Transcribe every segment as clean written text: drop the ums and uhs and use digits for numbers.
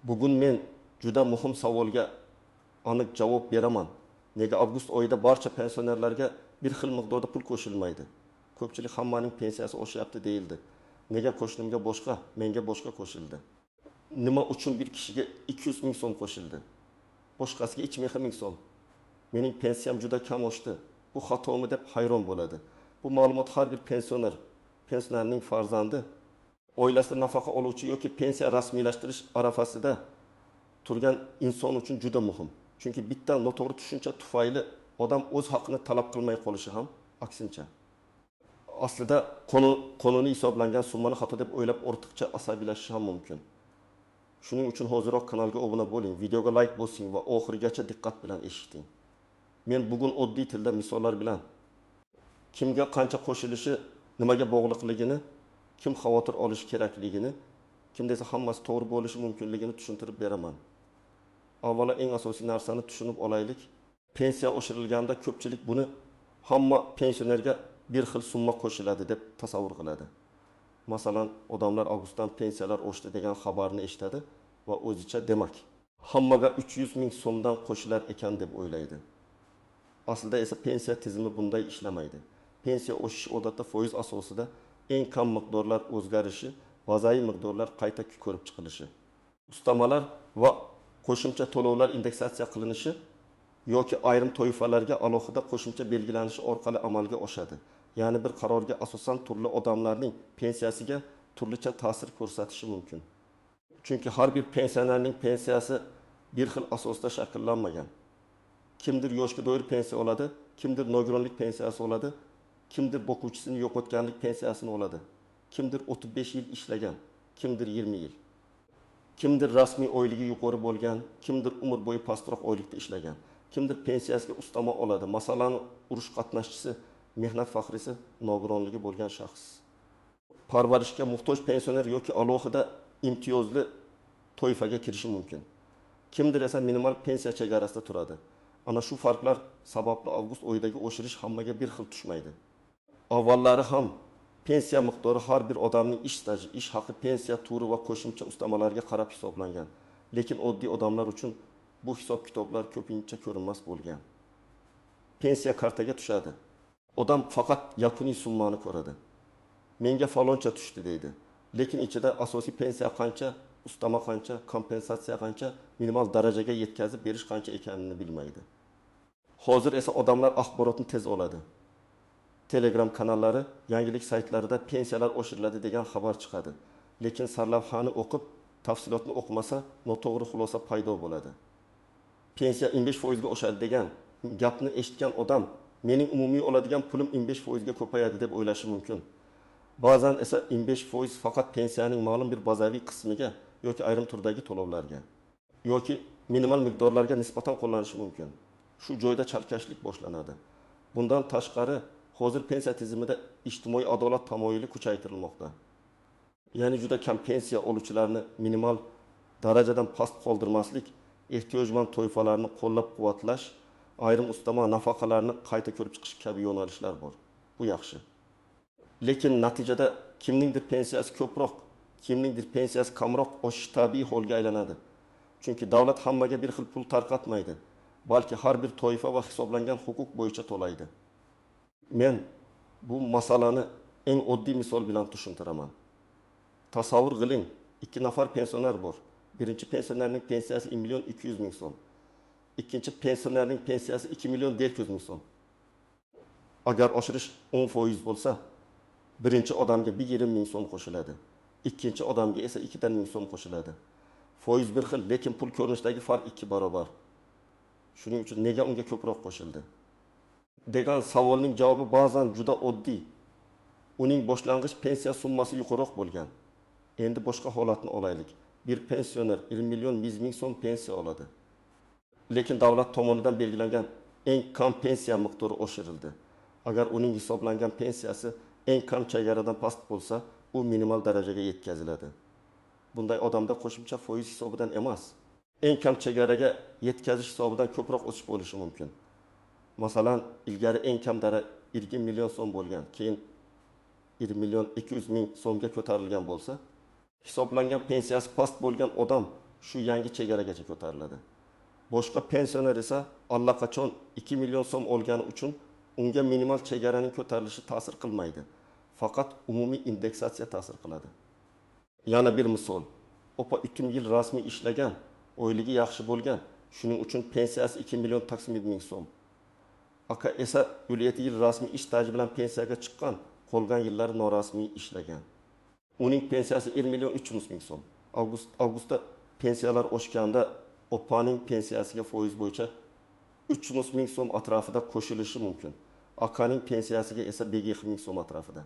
Bugun men juda muhim savolga aniq javob beraman: nega avgust oyida barcha pensionerlarga bir xil miqdorda pul qo'shilmaydi? Ko'pchilik hammaning pensiyasi oshyapti deyildi. Nega qo'shnimga boshqa, menga boshqa qo'shildi? Nima uchun bir kishiga 200 ming so'm qo'shildi, boshqasiga 2 ming so'm? Mening pensiyam juda kam oshdi. Bu xatomi deb hayron bo'ladi. Bu ma'lumot har bir pensioner, pensionerning farzandi, oilasida nafaqa oluvchi yoki pensiya rasmiylashtirish arafasida turgan inson uchun juda muhim. Chunki bitta noto'g'ri tushuncha tufayli odam o'z haqqini talab qilmay qolishi ham, aksincha, aslida qonuniy hisoblangan summani xato deb o'ylab ortiqcha asabiylashishi ham mumkin. Shuning uchun hoziroq kanalga obuna bo'ling, videoga like bosing va oxirigacha diqqat bilan eshiting. Men bugun oddiy tilda misollar bilan kimga qancha qo'shilishi, nimaga bog'liqligini, kim xavotir olishi kerakligini, kimda esa hammasi to'g'ri bo'lishi mumkinligini tushuntirib beraman. Avvalo eng asosiy narsani tushunib olaylik. Pensiya oshirilganda ko'pchilik buni hamma pensionerga bir xil summa qo'shiladi deb tasavvur qiladi. Masalan, odamlar avgustdan pensiyalar oshdi degan xabarni eshitadi va o'zicha demak hammaga 300 ming so'mdan qo'shilar ekan deb o'ylaydi. Aslida esa pensiya tizimi bunday ishlamaydi. Pensiya oshishi odatda foiz asosida eng kam miqdorlar o'zgarishi, bazaviy miqdorlar qayta ko'rib chiqilishi, ustamalar va qo'shimcha to'lovlar indeksatsiya qilinishi yoki ayrim toifalarga alohida qo'shimcha belgilanishi orqali amalga oshadi. Ya'ni bir qarorga asosan turli odamlarning pensiyasiga turlicha ta'sir ko'rsatishi mumkin. Chunki har bir pensionerning pensiyasi bir xil asosda shakllanmagan. Kimdir yoshga doir pensiya oladi, kimdir nogironlik pensiyasi oladi, kimdir boquvchisini yo'qotganlik pensiyasini oladi, kimdir 35 yil ishlagan, kimdir 20 yil. Kimdir rasmiy oyligi yuqori bo'lgan, kimdir umr bo'yi pastroq oylikda ishlagan, kimdir pensiyasiga ustama oladi. Masalan, urush qatnashchisi, mehnat faxriysi, nogironligi bo'lgan shaxs. Parvarishga muhtoj pensioner yoki alohida imtiyozli toifaga kirishi mumkin. Kimdir esa minimal pensiya chegarasida turadi. Ana shu farqlar sababli avgust oyidagi oshirish hammaga bir xil tushmaydi. Avvallari ham pensiya miqdori har bir odamning ish staji, ish haqi, pensiya turi va qo'shimcha ustamalarga qarab hisoblangan. Lekin oddiy odamlar uchun bu hisob-kitoblar ko'pincha ko'rinmas bo'lgan. Pensiya kartaga tushadi. Odam faqat yakuniy summani ko'radi. Menga faloncha tushdi deydi. Lekin ichida asosiy pensiya qancha, ustama qancha, kompensatsiya qancha, minimal darajaga yetkazib berish qancha ekanini bilmaydi. Hozir esa odamlar axborotni tez oladi. Telegram kanallari, yangilik saytlarida pensiyalar oshiriladi degan xabar chiqadi. Lekin sarlavhani o'qib, tafsilotni o'qimasa, noto'g'ri xulosa paydo bo'ladi. Pensiya 15% ga oshadi degan gapni eshitgan odam mening umumiy oladigan pulim 15% ga ko'payadi deb o'ylashi mumkin. Ba'zan esa 15% faqat pensiyaning ma'lum bir bazaviy qismiga yoki ayrim turdagi to'lovlarga yoki minimal miqdorlarga nisbatan qo'llanishi mumkin. Shu joyda chalkashlik boshlanadi. Bundan tashqari, hozir pensiya tizimida ijtimoiy adolat tamoyili kuchaytirilmoqda. Ya'ni juda kam pensiya oluvchilarni minimal darajadan past qoldirmaslik, ehtiyojmand toifalarni qo'llab-quvvatlash, ayrim ustama nafaqalarni qayta ko'rib chiqish kabi yo'nalishlar bor. Bu yaxshi. Lekin natijada kimningdir pensiyasi ko'proq, kimningdir pensiyasi kamroq oshishi tabiiy holga aylanadi. Chunki davlat hammaga bir xil pul tarqatmaydi, balki har bir toifa va hisoblangan huquq bo'yicha to'laydi. Men bu masalani eng oddiy misol bilan tushuntiraman. Tasavvur qiling, 2 nafar pensioner bor. Birinchi pensionerning pensiyasi 1 million 200 ming so'm. Ikkinchi pensionerning pensiyasi 2 million 400 ming so'm. Agar oshirish 10% bo'lsa, birinchi odamga 1,5 ming so'm qo'shiladi. Ikkinchi odamga esa 2 ming so'm qo'shiladi. Foiz bir xil, lekin pul ko'rinishidagi farq 2 barobar. Shuning uchun nega unga ko'proq qo'shildi degan savolning javobi ba'zan juda oddiy. Uning boshlang'ich pensiya summasi yuqoriroq bo'lgan. Endi boshqa holatni olaylik. Bir pensioner 1 million 100 ming so'm pensiya oladi. Lekin davlat tomonidan belgilangan eng kam pensiya miqdori oshirildi. Agar uning hisoblangan pensiyasi eng kam chegaradan past bo'lsa, u minimal darajaga yetkaziladi. Bunday odamda qo'shimcha foiz hisobidan emas, eng kam chegaraga yetkazish hisobidan ko'proq o'sish bo'lishi mumkin. Masalan, ilgari eng kam daraja 2 million so'm bo'lgan, keyin 1 million 200 ming so'mga ko'tarilgan bo'lsa, hisoblangan pensiyasi past bo'lgan odam shu yangi chegaragacha ko'tariladi. Boshqa pensioner esa allaqachon 2 million so'm olgani uchun unga minimal chegaraning ko'tarilishi ta'sir qilmaydi. Faqat umumiy indeksatsiya ta'sir qiladi. Yana bir misol. Opa 3 yil rasmiy ishlagan, oyligi yaxshi bo'lgan, shuning uchun pensiyasi 2 million 80 ming so'm. Aka esa 7 yil rasmiy ish staji bilan pensiyaga chiqqan, qolgan yillari norasmiy ishlagan. Uning pensiyasi 1 million 300 ming so'm. Avgustda pensiyalar oshganda opaning pensiyasiga foiz bo'yicha 300 ming so'm atrofida qo'shilishi mumkin. Akaning pensiyasiga esa 5 ming so'm atrofida.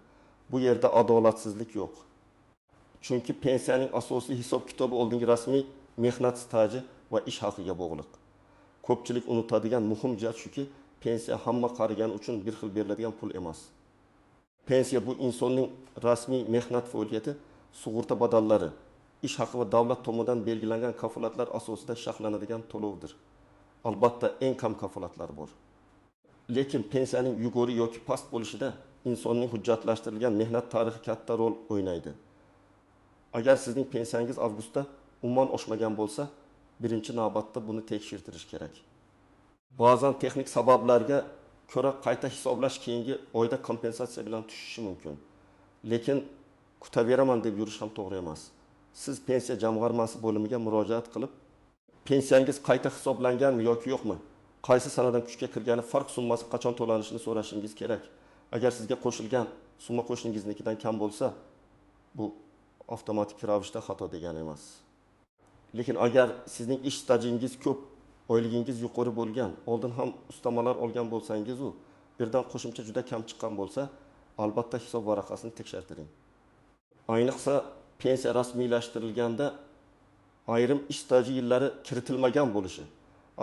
Bu yerda adolatsizlik yo'q. Chunki pensiyaning asosiy hisob-kitobi oldingi rasmiy mehnat staji va ish haqiga bog'liq. Ko'pchilik unutadigan muhim jihat shuki, pensiya hamma qarigan uchun bir xil beriladigan pul emas. Pensiya bu insonning rasmiy mehnat faoliyati, sug'urta badallari, ish haqi va davlat tomonidan belgilangan kafolatlar asosida shaxlanadigan to'lovdir. Albatta, eng kam kafolatlar bor. Lekin pensiyaning yuqori yoki past bo'lishida insonning hujjatlashtirilgan mehnat tarixi katta rol o'ynaydi. Agar sizning pensiyangiz avgustda umuman oshmagan bo'lsa, birinchi navbatda buni tekshirtirish kerak. Ba'zan texnik sabablarga ko'ra qayta hisoblash keyingi oyda kompensatsiya bilan tushishi mumkin. Lekin kutaveraman deb yurish ham to'g'ri emas. Siz pensiya jamg'armasi bo'limiga murojaat qilib, pensiyangiz qayta hisoblanganmi yoki yo'qmi, qaysi sanadan kuchga kirgani, farq summasi qachon to'lanishini so'rashingiz kerak. Agar sizga qo'shilgan summa qo'shningiznikidan kam bo'lsa, bu avtomatik ravishda xato degani emas. Lekin agar sizning ish stajingiz ko'p, oyligingiz yuqori bo'lgan, oldin ham ustamalar olgan bo'lsangiz u birdan qo'shimcha juda kam chiqqan bo'lsa, albatta hisob varaqasini tekshirtiring. Ayniqsa pensiya rasmiylashtirilganda ayrim ish staji yillari kiritilmagan bo'lishi,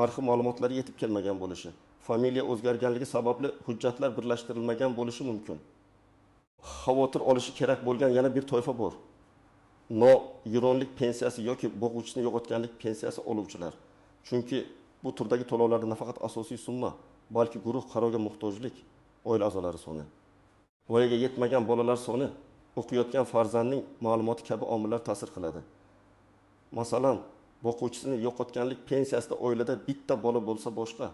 arxiv ma'lumotlari yetib kelmagan bo'lishi, familiya o'zgarganligi sababli hujjatlar birlashtirilmagan bo'lishi mumkin. Xavotir olishi kerak bo'lgan yana bir toifa bor. Nogironlik pensiyasi yoki bo'g'uvchisini yo'qotganlik pensiyasi oluvchilar. Chunki bu turdagi to'lovlarda nafaqat asosiy summa, balki guruh qarovga muhtojlik, oila a'zolari soni, voyaga yetmagan bolalar soni, o'qiyotgan farzandning ma'lumoti kabi omillar ta'sir qiladi. Masalan, boquvchisini yo'qotganlik pensiyasida oilada bitta bola bo'lsa boshqa,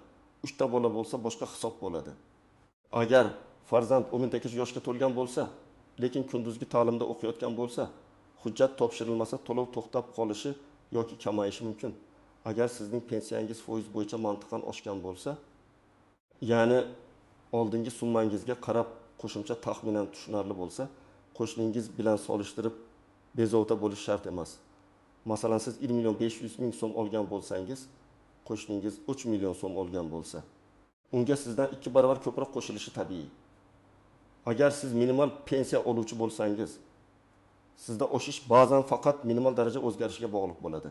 3 ta bola bo'lsa boshqa hisob bo'ladi. Agar farzand 18 yoshga to'lgan bo'lsa, lekin kunduzgi ta'limda o'qiyotgan bo'lsa, hujjat topshirilmasa to'lov to'xtab qolishi yoki kamayishi mumkin. Agar sizning pensiyangiz foiz bo'yicha mantiqan oshgan bo'lsa, ya'ni oldingi summangizga qarab qo'shimcha taxminan tushunarli bo'lsa, qo'shningiz bilan solishtirib bezovta bo'lish shart emas. Masalan, siz 1 million 500 ming so'm olgan bo'lsangiz, qo'shningiz 3 million so'm olgan bo'lsa, unga sizdan 2 barobar ko'proq qo'shilishi tabiiy. Agar siz minimal pensiya oluvchi bo'lsangiz, sizda oshish ba'zan faqat minimal daraja o'zgarishiga bog'liq bo'ladi.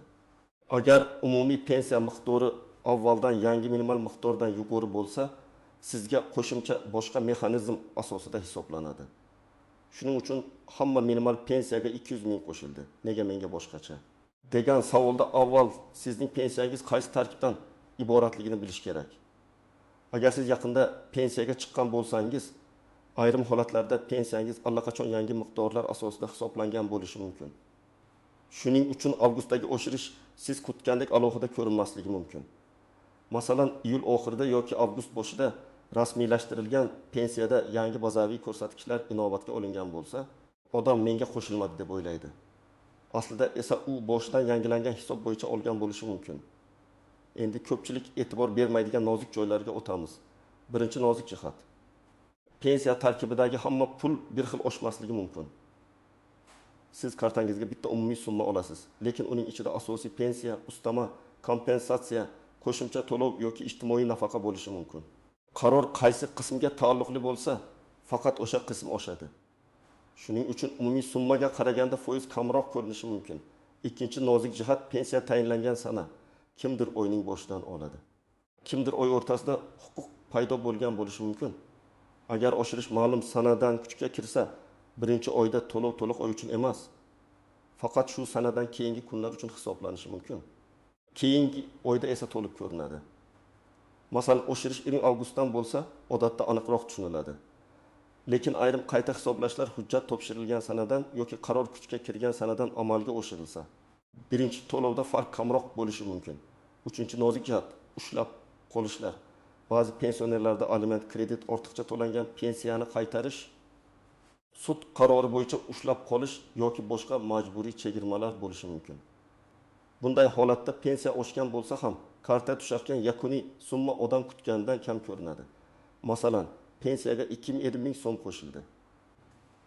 Agar umumiy pensiya miqdori avvaldan yangi minimal miqdordan yuqori bo'lsa, sizga qo'shimcha boshqa mexanizm asosida hisoblanadi. Shuning uchun hamma minimal pensiyaga 200 ming qo'shildi, nega menga boshqacha degan savolda avval sizning pensiyangiz qaysi tarkibdan iboratligini bilish kerak. Agar siz yaqinda pensiyaga chiqqan bo'lsangiz, ayrim holatlarda pensiyangiz allaqachon yangi miqdorlar asosida hisoblangan bo'lishi mumkin. Shuning uchun avgustdagi oshirish siz kutgandek alohida ko'rinmasligi mumkin. Masalan, iyul oxirida yoki avgust boshida rasmiylashtirilgan pensiyada yangi bazaviy ko'rsatkichlar inobatga olingan bo'lsa, odam menga qo'shilmadi deb o'ylaydi. Aslida esa u boshidan yangilangan hisob bo'yicha olgan bo'lishi mumkin. Endi ko'pchilik e'tibor bermaydigan nozik joylarga o'tamiz. Birinchi nozik jihat. Pensiya tarkibidagi hamma pul bir xil oshmasligi mumkin. Siz kartangizga bitta umumiy summa olasiz, lekin uning ichida asosiy pensiya, ustama, kompensatsiya, qo'shimcha to'lov yoki ijtimoiy nafaqa bo'lishi mumkin. Qaror qaysi qismga taalluqli bo'lsa, faqat o'sha qism oshadi. Shuning uchun umumiy summaga qaraganda foiz kamroq ko'rinishi mumkin. Ikkinchi nozik jihat pensiya tayinlangan sana. Kimdir oyning boshidan oladi. Kimdir oy o'rtasida huquq paydo bo'lgan bo'lishi mumkin. Agar oshirish ma'lum sanadan kuchga kirsa, birinchi oyda to'lov to'liq oy uchun emas, faqat shu sanadan keyingi kunlar uchun hisoblanishi mumkin. Keyingi oyda esa to'liq ko'rinadi. Masalan, oshirish 1 avgustdan bo'lsa, odatda aniqroq tushuniladi. Lekin ayrim qayta hisoblashlar hujjat topshirilgan sanadan yoki qaror kuchga kirgan sanadan amalga oshirilsa, Birinchi to'lovda farq kamroq bo'lishi mumkin. Uchinchi nozik jihat: ushlab qolishlar. Ba'zi pensionerlarda aliment, kredit, ortiqcha to'langan pensiyani qaytarish, sud qarori bo'yicha ushlab qolish yoki boshqa majburiy chegirmalar bo'lishi mumkin. Bunday holatda pensiya oshgan bo'lsa ham, kartaga tushayotgan yakuniy summa odam kutganidan kam ko'rinadi. Masalan, pensiyaga 2,5 ming so'm qo'shildi.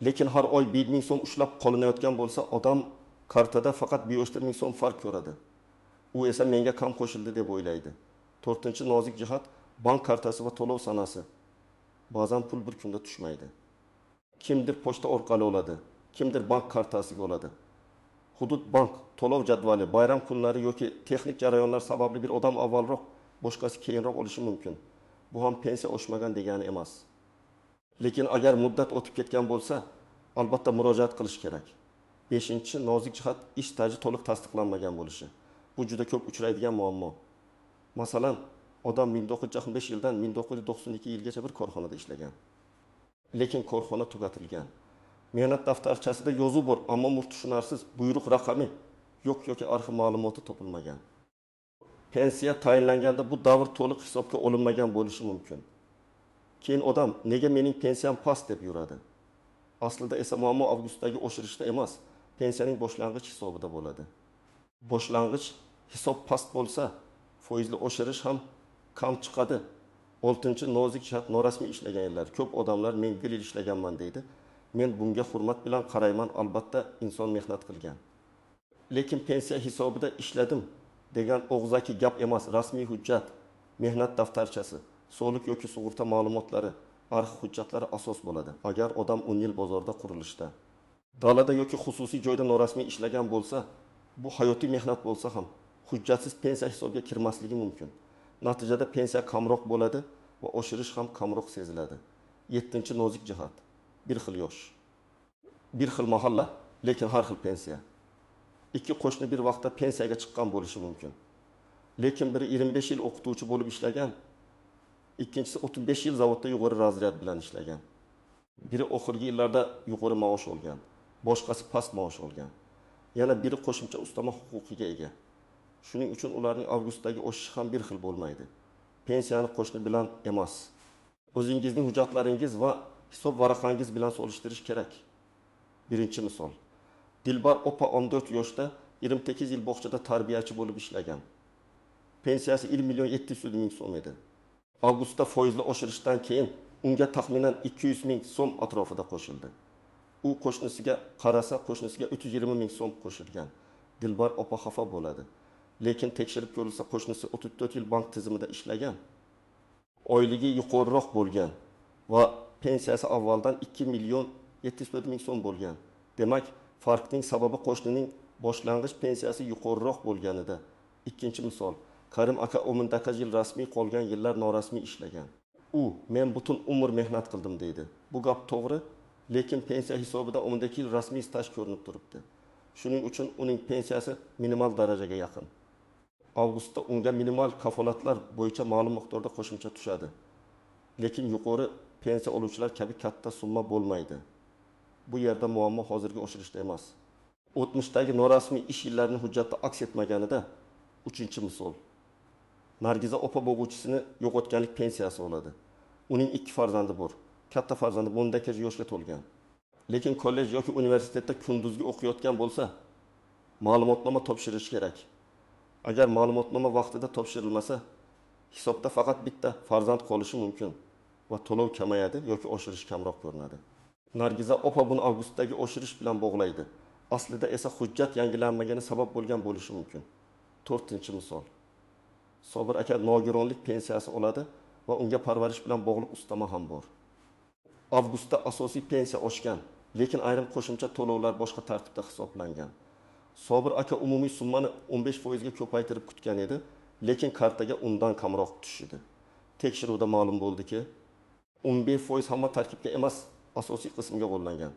Lekin har oy 1 ming so'm ushlab qolinayotgan bo'lsa, odam kartada faqat 5 ming so'm farq ko'radi. U esa menga kam qo'shildi deb o'ylaydi. To'rtinchi nozik jihat: bank kartasi va to'lov sanasi. Ba'zan pul bir kunda tushmaydi. Kimdir pochta orqali oladi, kimdir bank kartasiga oladi. Hudud bank to'lov jadvali, bayram kunlari yoki texnik jarayonlar sababli bir odam avvalroq, boshqasi keyinroq olishi mumkin. Bu ham pensiya oshmagan degani emas. Lekin agar muddat o'tib ketgan bo'lsa, albatta murojaat qilish kerak. Beshinchi nozik jihat: ish staji to'liq tasdiqlanmagan bo'lishi. Bu juda ko'p uchraydigan muammo. Masalan, odam 1995 yildan 1992 yilgacha bir korxonada ishlagan. Lekin korxona tugatilgan. Mehnat daftarchasida yozuv bor, ammo murd tushunarsiz, buyruq raqami yo'q yoki arxiv ma'lumoti topilmagan. Pensiya tayinlanganda bu davr to'liq hisobga olinmagan bo'lishi mumkin. Keyin odam nega mening pensiyam past deb yuradi. Aslida esa muammo avgustdagi oshirishda emas, pensiyaning boshlang'ich hisobida bo'ladi. Boshlang'ich hisob past bo'lsa, foizli oshirish ham kam chiqadi. Oltinchi nozik jihat: norasmiy ishlagan yillar. Ko'p odamlar men bir yil ishlaganman deydi. Men bunga hurmat bilan qarayman, albatta inson mehnat qilgan. Lekin pensiya hisobida ishladim degan og'zaki gap emas, rasmiy hujjat, mehnat daftarchasi, soliq yoki sug'urta ma'lumotlari, arxiv hujjatlari asos bo'ladi. Agar odam 10 yil bozorda, qurilishda, dalada yoki xususiy joyda norasmiy ishlagan bo'lsa, bu hayotiy mehnat bo'lsa ham hujjatsiz pensiya hisobga kirmasligi mumkin. Natijada pensiya kamroq bo'ladi va oshirish ham kamroq seziladi. Yettinchi nozik jihat: bir xil yosh, bir xil mahalla, lekin har xil pensiya. Ikki qo'shni bir vaqtda pensiyaga chiqqan bo'lishi mumkin. Lekin biri 25 yil o'qituvchi bo'lib ishlagan, ikkinchisi 35 yil zavodda yuqori razryad bilan ishlagan. Biri oxirgi yillarda yuqori maosh olgan, boshqasi past maosh olgan. Yana biri qo'shimcha ustama huquqiga ega. Shuning uchun ularning avgustdagi oshishi ham bir xil bo'lmaydi. Pensiyani qo'shni bilan emas, o'zingizning hujjatlaringiz va hisob varaqangiz bilan solishtirish kerak. Birinchi misol: Dilbar opa 14 yoshda, 28 yil bog'chada tarbiyachi bo'lib ishlagan. Pensiyasi 1 million 700 ming so'm edi. Avgustda foizli oshirishdan keyin unga taxminan 200 ming so'm atrofida qo'shildi. U qo'shnisiga qarasa, qo'shnisiga 320 ming so'm qo'shilgan. Dilbar opa xafa bo'ladi. Lekin tekshirib ko'rilsa, qo'shnisi 34 yil bank tizimida ishlagan, oyligi yuqoriroq bo'lgan va pensiyasi avvaldan 2 million 704 ming so'm bo'lgan. Demak, farqning sababi qo'shnining boshlang'ich pensiyasi yuqoriroq bo'lganida. Ikkinchi misol: Karim aka 10 yil rasmiy, qolgan yillar norasmiy ishlagan. U men butun umr mehnat qildim deydi. Bu gap to'g'ri, lekin pensiya hisobida 12 yil rasmiy staj ko'rinib turibdi. Shuning uchun uning pensiyasi minimal darajaga yaqin. Avgustda unga minimal kafolatlar bo'yicha ma'lum miqdorda qo'shimcha tushadi, lekin yuqori pensiya oluvchilar kabi katta summa bo'lmaydi. Bu yerda muammo hozirgi oshirishda emas, o'tmishdagi norasmiy ish yillarini hujjatda aks etmaganida. Uchinchi misol: Nargiza opa bo'g'uvchisini yo'qotganlik pensiyasi oladi. Uning ikki farzandi bor. Katta farzandi 18 yoshga to'lgan, lekin kollej yoki universitetda kunduzgi o'qiyotgan bo'lsa, ma'lumotnoma topshirish kerak. Agar ma'lumotnoma vaqtida topshirilmasa, hisobda faqat bitta farzand qolishi mumkin va to'lov kamayadi yoki oshirish kamroq ko'rinadi. Nargiza opa buni avgustdagi oshirish bilan bog'laydi. Aslida esa hujjat yangilanmagani sabab bo'lgan bo'lishi mumkin. To'rtinchi misol: Sobir aka nogironlik pensiyasi oladi va unga parvarish bilan bog'liq ustama ham bor. Avgustda asosiy pensiya oshgan, lekin ayrim qo'shimcha to'lovlar boshqa tartibda hisoblangan. Sobir aka umumiy summani 15 foizga ko'paytirib kutgan edi, lekin kartaga undan kamroq tushdi. Tekshiruvda ma'lum bo'ldiki, 15% hamma tarkibga emas, asosiy qismga qo'llangan.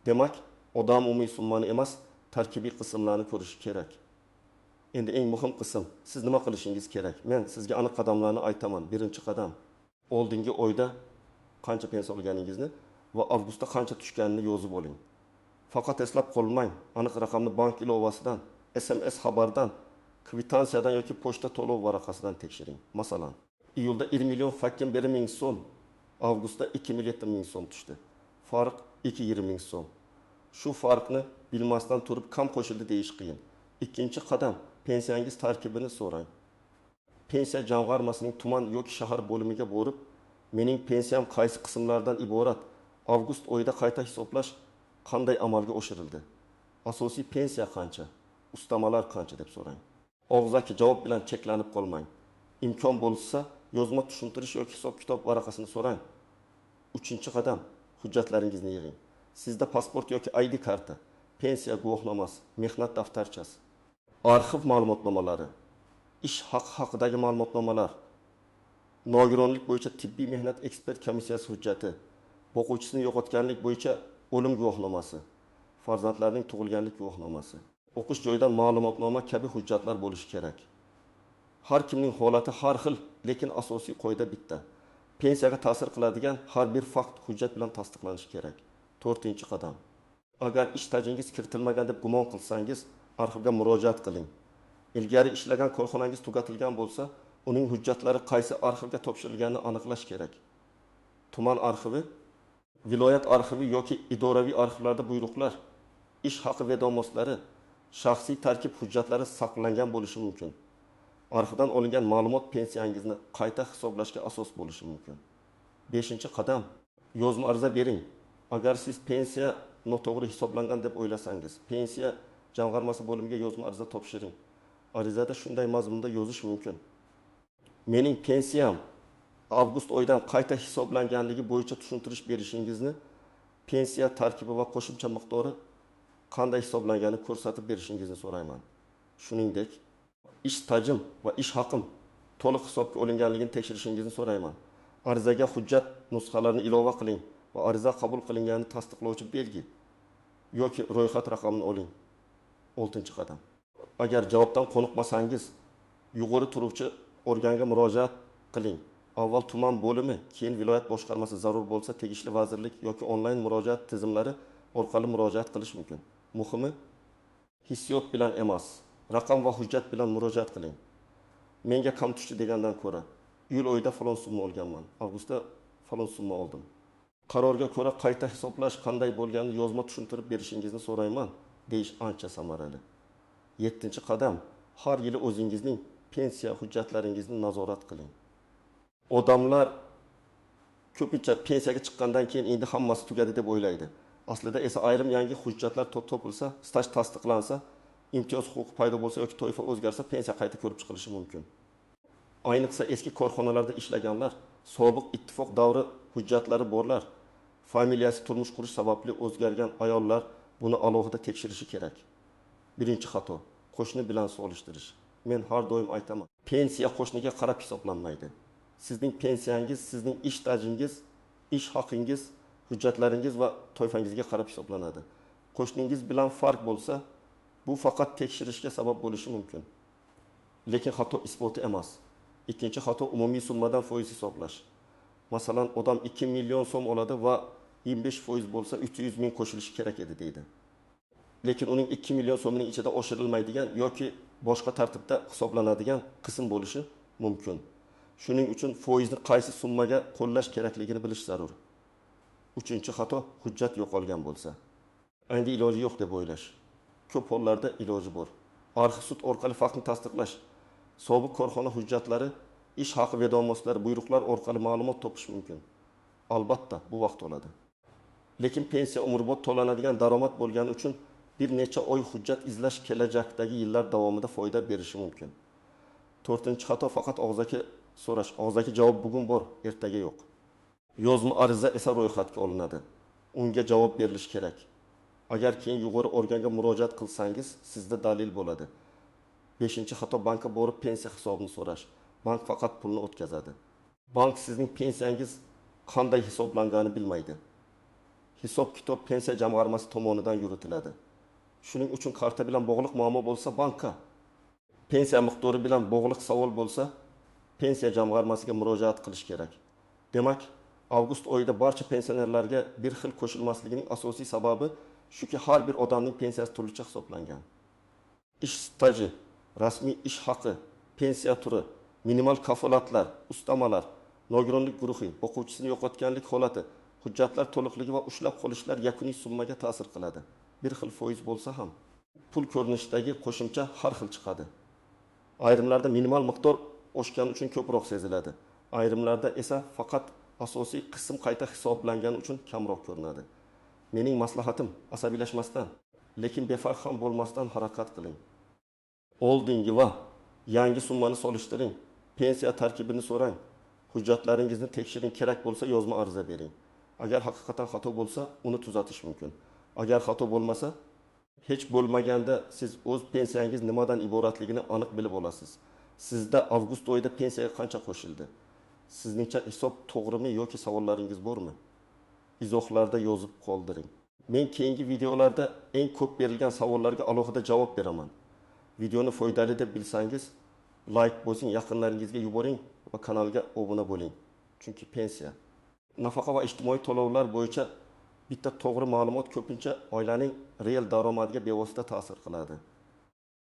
Demak, odam umumiy summani emas, tarkibiy qismlarni ko'rishi kerak. Endi eng muhim qism: siz nima qilishingiz kerak? Men sizga aniq qadamlarni aytaman. Birinchi qadam: oldingi oyda qancha pensiya olganingizni va avgustda qancha tushganini yozib oling. Faqat eslab qolmang, aniq raqamni bank ilovasidan SMS xabardan, kvitansiyadan yoki pochta to'lov varaqasidan tekshiring. Masalan, iyulda 1 million 81 ming so'm, avgustda 2 million 7 ming so'm tushdi. Farq 2,5 ming so'm. Shu farqni bilmasdan turib kam qo'shildi deyish qiyin. Ikkinchi qadam, pensiyangiz tarkibini so'rang. Pensiya jamg'armasining tuman yoki shahar bo'limiga borib, mening pensiyam qaysi qismlardan iborat, avgust oyida qayta hisoblash qanday amalga oshirildi, asosiy pensiya qancha, ustamalar qancha deb so'rang. Og'zaki javob bilan cheklanib qolmang. Imkon bo'lsa, yozma tushuntirish yoki hisob-kitob varaqasini so'rang. Uchinchi qadam, hujjatlaringizni yig'ing. Sizda pasport yoki ID karta, pensiya guvohnomasi, mehnat daftarchasi, arxiv ma'lumotnomalari, ish haqi haqidagi ma'lumotnomalar, nogironlik bo'yicha tibbiy mehnat ekspert komissiyasi hujjati, boquvchisini yo'qotganlik bo'yicha o'lim guvohnomasi, farzandlarning tug'ilganlik guvohnomasi, o'qish joyidan ma'lumotnoma kabi hujjatlar bo'lishi kerak. Har kimning holati har xil, lekin asosiy qoida bitta. Pensiyaga ta'sir qiladigan har bir fakt hujjat bilan tasdiqlanishi kerak. To'rtinchi qadam. Agar ish stajingiz kiritilmagan deb gumon qilsangiz, arxivga murojaat qiling. Ilgari ishlagan korxonangiz tugatilgan bo'lsa, uning hujjatlari qaysi arxivga topshirilganini aniqlash kerak. Tuman arxivi, viloyat arxivi yoki idoraviy arxivlarda buyruqlar, ish haqi vedomostlari, shaxsiy tarkib hujjatlari saqlangan bo'lishi mumkin. Arxivdan olingan ma'lumot pensiyangizni qayta hisoblashga asos bo'lishi mumkin. Beshinchi qadam, yozma ariza bering. Agar siz pensiya noto'g'ri hisoblangan deb o'ylasangiz, pensiya jamg'armasi bo'limiga yozma ariza topshiring. Arizada shunday mazmunda yozish mumkin: mening pensiyam avgust oyidan qayta hisoblanganligi bo'yicha tushuntirish berishingizni, pensiya tarkibi va qo'shimcha miqdori qanday hisoblanganini ko'rsatib berishingizni so'rayman. Shuningdek, ish stajim va ish haqim to'liq hisobga olinganligini tekshirishingizni so'rayman. Arizaga hujjat nusxalarini ilova qiling va ariza qabul qilinganini tasdiqlovchi belgi yoki ro'yxat raqamini oling. Oltinchi qadam. Agar javobdan qoniqmasangiz, yuqori turuvchi organga murojaat qiling. Avval tuman bo'limi, keyin viloyat boshqarmasi, zarur bo'lsa tegishli vazirlik yoki onlayn murojaat tizimlari orqali murojaat qilish mumkin. Muhimi, hissiyot bilan emas, raqam va hujjat bilan murojaat qiling. Menga kam tushdi degandan ko'ra, iyul oyida falon summa olganman, avgustda falon summa oldim. Qarorga ko'ra qayta hisoblash qanday bo'lganini yozma tushuntirib berishingizni so'rayman deyish ancha samarali. Yettinchi qadam, har yili o'zingizning pensiya hujjatlaringizni nazorat qiling. Odamlar ko'pincha pensiyaga chiqqandan keyin endi hammasi tugadi deb o'ylaydi. Aslida esa ayrim yangi hujjatlar topilsa, staj tasdiqlansa, imtiyoz huquqi paydo bo'lsa yoki toifa o'zgarsa, pensiya qayta ko'rib chiqilishi mumkin. Ayniqsa eski korxonalarda ishlaganlar, sobiq ittifoq davri hujjatlari borlar, familiyasi turmush qurish sababli o'zgargan ayollar buni alohida tekshirishi kerak. Birinchi xato, qo'shni bilan solishtirish. Men har doim aytaman, pensiya qo'shniga qarab hisoblanmaydi. Sizning pensiyangiz, sizning ish stajingiz, ish haqingiz, hujjatlaringiz va toifangizga qarab hisoblanadi. Qo'shningiz bilan farq bo'lsa, bu faqat tekshirishga sabab bo'lishi mumkin. Lekin xato isboti emas. Ikkinchi xato, umumiy summadan foiz hisoblash. Masalan, odam 2 million so'm oladi va 25% bo'lsa 300 ming qo'shilishi kerak edi deydi. Lekin uning 2 million so'mining ichida oshirilmaydigan yoki boshqa tartibda hisoblanadigan qism bo'lishi mumkin. Shuning uchun foizni qaysi summaga qo'llash kerakligini bilish zarur. Uchinchi xato, hujjat yo'qolgan bo'lsa. Endi iloji yo'q deb o'ylash. Ko'p hollarda iloji bor. Arxiv sud orqali faktni tasdiqlash, sobiq korxona hujjatlari, ish haqi vedomostlari, buyruqlar orqali ma'lumot topish mumkin. Albatta, bu vaqt oladi. Lekin pensiya umrbod to'lanadigan daromad bo'lgani uchun bir necha oy hujjat izlash kelajakdagi yillar davomida foyda berishi mumkin. To'rtinchi xato, faqat og'zaki so'rash. Og'zaki javob bugun bor, ertaga yo'q. Yozma ariza esa ro'yxatga olinadi. Unga javob berilishi kerak. Agar keyin yuqori organga murojaat qilsangiz, sizda dalil bo'ladi. Beshinchi xato, bankka borib pensiya hisobini so'rash. Bank faqat pulni o'tkazadi. Bank sizning pensiyangiz qanday hisoblanganini bilmaydi. Hisob-kitob pensiya jamg'armasi tomonidan yuritiladi. Shuning uchun karta bilan bog'liq muammo bo'lsa bankka, pensiya miqdori bilan bog'liq savol bo'lsa pensiya jamg'armasiga murojaat qilish kerak. Demak, avgust oyida barcha pensionerlarga bir xil qo'shilmasligining asosiy sababi shuki, har bir odamning pensiyasi turlicha hisoblangan. Ish staji, rasmiy ish haqi, pensiya turi, minimal kafolatlar, ustamalar, nogironlik guruhi, boquvchisini yo'qotganlik holati, hujjatlar to'liqligi va ushlab qolishlar yakuniy summaga ta'sir qiladi. Bir xil foiz bo'lsa ham, pul ko'rinishidagi qo'shimcha har xil chiqadi. Ayrimlarda minimal miqdor oshgani uchun ko'proq seziladi. Ayrimlarda esa faqat asosiy qism qayta hisoblangani uchun kamroq ko'rinadi. Mening maslahatim, asabiylashmasdan, lekin befarq ham bo'lmasdan harakat qiling. Oldingi va yangi summani solishtiring, pensiya tarkibini so'rang, hujjatlaringizni tekshiring, kerak bo'lsa yozma ariza bering. Agar haqiqatan xato bo'lsa, uni tuzatish mumkin. Agar xato bo'lmasa, hech bo'lmaganda siz o'z pensiyangiz nimadan iboratligini aniq bilib olasiz. Sizda avgust oyida pensiyaga qancha qo'shildi? Sizningcha hisob to'g'rimi yoki savollaringiz bormi? Izohlarda yozib qoldiring. Men keyingi videolarda eng ko'p berilgan savollarga alohida javob beraman. Videoni foydali deb bilsangiz, like bosing, yaqinlaringizga yuboring va kanalga obuna bo'ling. Chunki pensiya, nafaqa va ijtimoiy to'lovlar bo'yicha bitta to'g'ri ma'lumot ko'pincha oilaning real daromadiga bevosita ta'sir qiladi.